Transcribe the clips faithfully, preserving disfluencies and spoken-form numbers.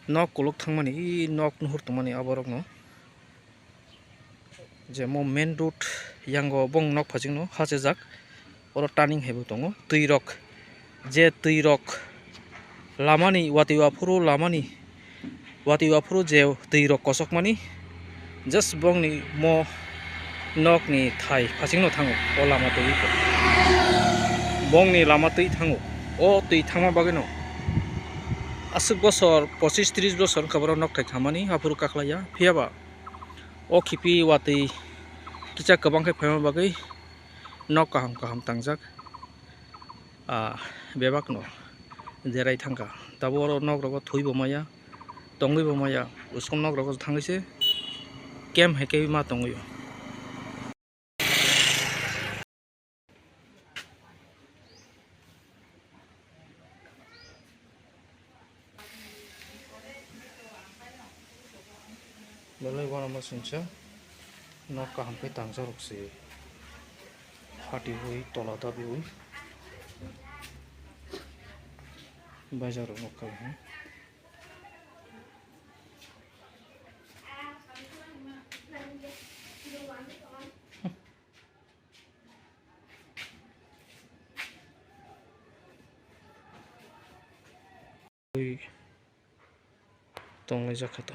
Nok kolok thangmani, i nok nuhur tongmani aborokno. Je mo main road yango bong nok phachingno hachajak. Oro turning haibo tongo. Twi rok, je twi rok lamani watwi waphuru lamani watwi waphuru je twi rok kosokmani, just bongni mo nokni thai phachingno thango o lama twi. Bongni lama twi thango. O twi thangma bagwino aswk bosor pochis tris bosor wngkha borok nok thai khamani aphuru kakhlaiya. Phiyaba o khipi watwi kisa kwbang khe phaima bagwi nok kaham kaham tangjak. Ah, bebakno derai thangkha. Tabuk oro nok rogo thwibo maya, tongwibo maya, uskom nok rogo thangwi se kem hai khe ma tongwi o. Belai uanama singsa nok kaham khe tangsa rok se. Hati hui tola dabi hui. Bajar rok nok kaham. Ui, tonglaijak kha to.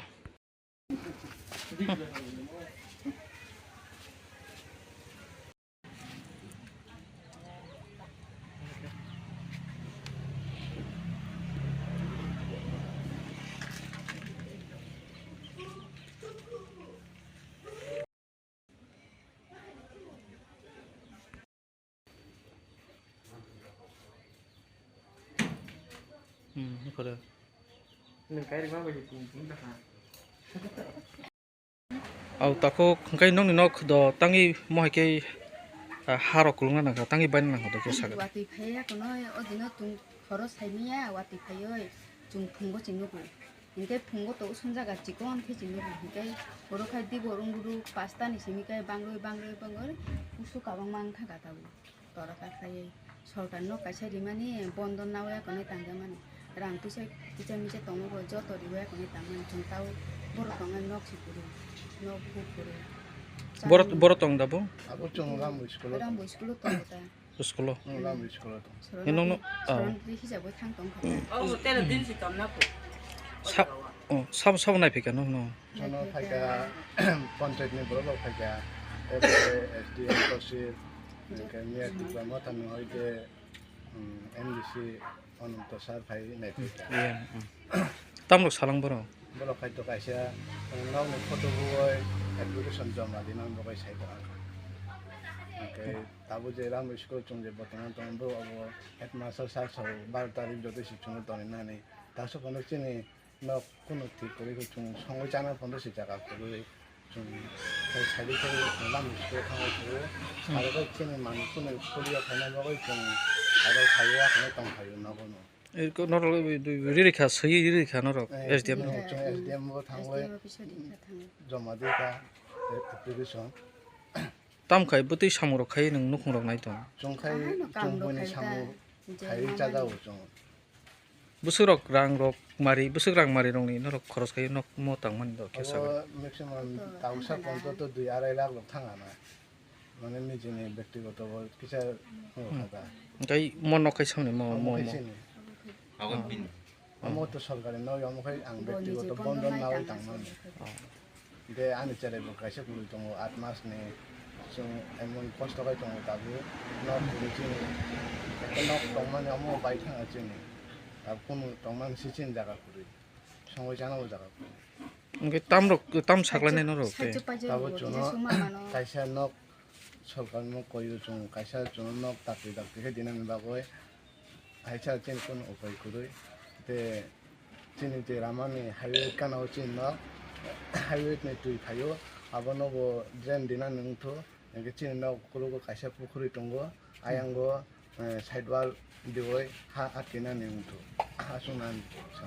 Hmm, kore. Nwng kairima bai tong tong ta kha. Au takhuk hwnkhe nokni nok do tangwi mohai khe, ah, harok kulungna nangkha, tangwi baina nangkha do khe sakha. Watwi phaiya kono o dino chwng khoro saimanya watwi phaiwi chwng phungo chwng nugo. Hinkhe phungo to usung jaga chikon khe chini bo hinkhe oro khai dibor wngbudu pasta ni simi khai bangroi bangroi bangroi kusu kabangma wngkha kha tabuk. Tora ka khlaiwi sorkar no kaisa rimani bondo nawi akonwi tangjakmani rang twisa kicha micha tongma bo joto riwi akonwi tangmani chwng tao borok tongnai nok si kwrwi nok buk kwrwi. Borok, borok tong da bo? Abo chwng Rambo school o tong. Rambo school o tongo ta. School o? Hmm, Rambo school o tong. Soroni, nokno, ah, soroni hijabo thang tong kha. Oh, tera din si tom na ko. Sa-, oh, sabo, sabo nai phika nokno. Jono phaikha, panchayat ni borok rok phaikha, S D M, S D M, Tosil, hwnkhe Miya Tipra Motha ni hoi de, um, M D C, Ananto sir phai nai phai kha. Iya, mm. Tamrok salang borok? Borok khai to kaisa, um, nokni photo bui application joma di nang bagwi sai tong kha. Hwnkhe tabuk je Rambo school chwng je botomon tong bo abo headmaster sir sa baro tarik jotoi si chwngno toni nani. Taksa phano chini nok kunu thik kwrwi khe chwng songwi chana phano se jaga kwrwi chwng khai sadi khai lam school thangwi phuru aro khe chini manwi kunu polio khaina bagwi chwng aro phaiwi akheno tong phaio nogo no. Eko norok riri kha swi riri kha norok eh, S D M no. Chwng S D M bo thangwi S D M office o di kha thangwi. Joma di kha application. Tam khai bwtwi samung rok khai nwng nukhung rok nai tong. Chwng khai chwng buini samung khai chajago chwng. Bwswk rok rang rok mari, bwswk rang mari rokni norok khoros khai nok mo tangmani do khe sago. Abo maximum tausa ponto to dui arai lakh rok thang ana. Mane nijini bektigoto bo kisa kha da. Tei mo nok khai samni mo, mo, mo. Abo khai sini. Abo bini. Omo to sorkari noi, omo khai ang bektigoto bondo nawi tangmani. De ani cherai bo kaisa kwrwi tongo, aat mas ni chwng emon kosto khai tongo tabuk. Nok kwrwi chini ekta nok tongmani omo bai thanga chini. Tabuk kunu tongmani si chini jaga kwrwi. Songwi chana bo jaga kwrwi. Hwnkhe tamrok, tam saklainai norok tei? Tabuk chwngno kaisa nok sorkar no koiyo chwng kaisa chwngno nok dakti dakti khe dinani bagwi. Haisa chini kunu upai kwrwi. Tei chini je ramani highway gana o chini nok, highway ni twi phaio, abono bo drain dinani wngthu. Hwnkhe chini nok ukologo kaisa pukhuri tongo, ayango, eh, side wall diwi ha atkinani wngthu. Aswk nang sa.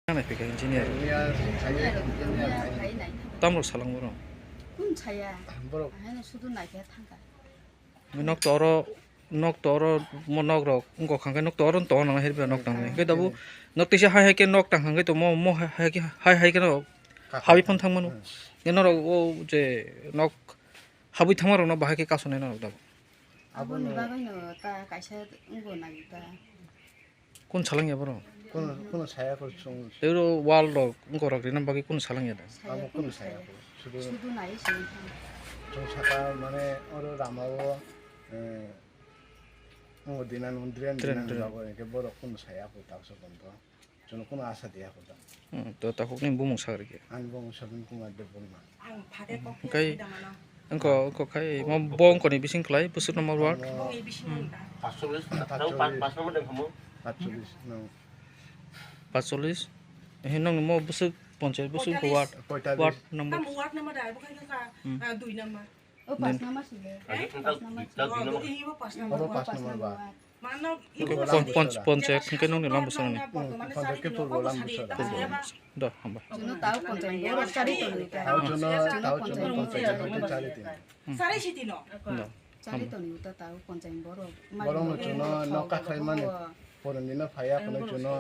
Nang naiphaikha engineer. Engineer, engineer, engineer. Tamrok salang borok? Kun saya. Borok. Haino sudu naikhe thangkha. Nok to oro Nok to oro mo nok rok wngkha hwnkhe nok to oro tongo nang herbi nok tangwi. Hwnkhe tabuk nok tisa hai hai khe nok tang hwnkhe to mo mo hai hai khe hai hai khe no Kaka. Habwi phano thang mano. Hmm. Hwnkhe norok o je nok habwi thangma rokno bahai khe kasonai norok tabuk. Aboni bagwino ta kaisa wngbo nang ta. Kun salangya borok? Kuno, kuno saya ko chung. Tei oro wall rok wngkha rok rina bagwi kuno salangya da? Amo kuno saya ko. Sudu, sudu nai sini. Chung saka mane oro rama o, eh, ngo dinan, drain, drain, dinan drain. Bago, hwnkhe borok kuno saya ko taksa kondo. Chung kuno asa diya ko da. Hmm, to takhukni bumung sak rikhe. Ani bumung Sabin Kumar Debbarma. Ang phade kok Hwnkhe phiyas khe damano. Wngkha, wngkha khai, mo bo wngkha ni bising khlai, bwswk number ward? Mo Bo e bising nang ta. Paanchchollish, Paanchchollish. Paanch, paanch number de khamu. Paanchchollish, no. Paanchchollish. Ehe, nang mo bwswk ponchayat, bwswk wngkha ward, Poitalis. Ward number. Tamo ward number da, bo khai kha, Hmm. Ah, dui number. O paanch number sile. Ajo tong ta, Paanch number ta sile. Dui number. Oh, bo e bo paanch number. Abo paanch number ba. Hwnkhe pon-, pon-, ponchayat hwnkhe nokni Lambusongni. Hmm, ponchayat khe purbo Lambusong. Purbo Lambusong. Da, hambai. Chwngno tao ponchayat borok chari tonwi ta. Tao chwngno, tao chwngno ponchayat hwnkhe chari tonwi. Da. Chari tonwi ta tao ponchayat borok. Borokno chwngno nok kakhlaimani. Porondino phaiya hwnwi chwngno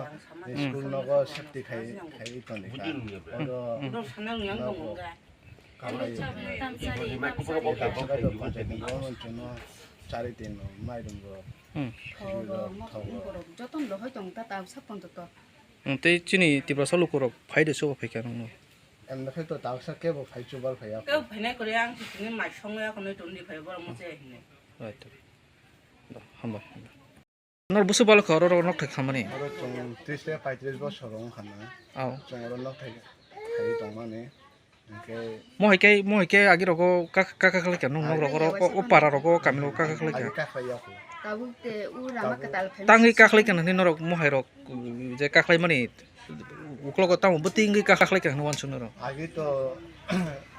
school nogo safety khai, khai tongwi ta. Oro nogo. Kabai. Chari tin no, mairum rok, Hmm. Khijur rok, thok rok. Jotono lohoi tong ta, ta sak pon to. Hmm, tei chini Tiprasa luku rok phai de sobo phai kha nung no. Em no khai to ta sak kebo phai chubar phai ya. Kebo phai nai kore ang chini mai song ya kono tong di phai borok mo se hine. Right. Da, hambai. Nor busu balok oro oro nok thai khamani. Oro chwng tris tei paitris bosor rok wngkha na. Aw. Chwng oro nok thai khai tongmani. Hwnkhe mo hai khe, mo hai khe agi rogo kak-, kaka khlai kha, nung nok rogo ro-, o, o para rogo kami rogo kaka khlai kha. Agi kakhlai ya kho. Tabuk te u rama kwtal phai. Tangwi kakhlai kha nini norok mo hai rok, je kakhlai mani. Uklogo tamo bwtwi wngwi kha khlai kha hwnwi uansuknai rw. Agi to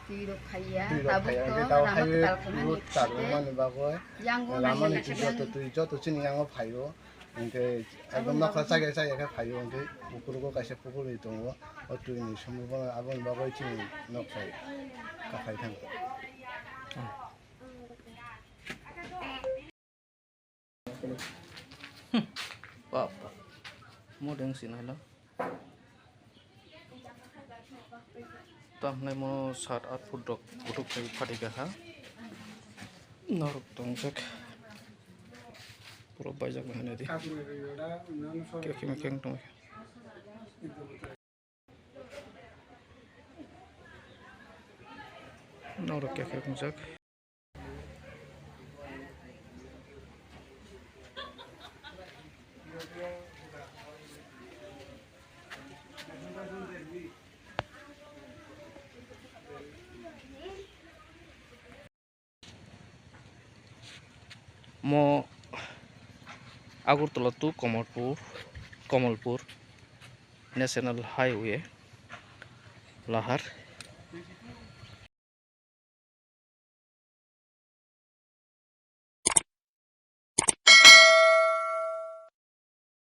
twi rok phaiya, twi rok tabuk phaiya, to hwnkhe tabuk rama hai kwtal khaimani rut kwtal phai wngmani bagwi yang o lamani naikha twi joto twi joto chini yango phaio, hwnkhe ekdom nokha chaya chaya khe phaio, hwnkhe bukurugo kaisa pukurni tongo, o twini somogo aboni bagwi chini nok phai kakhai thango. Hmm. Bap, bap. Mo deng sini lo. Tang nai mo sat at foot rok kutuk kai phati ka ha. Norok tong jak. Pura baijak na hane di. Kekeng kekeng tong. Norok kekeng jak. Mo Agartala to Kamalpur, Kamalpur National Highway lahar.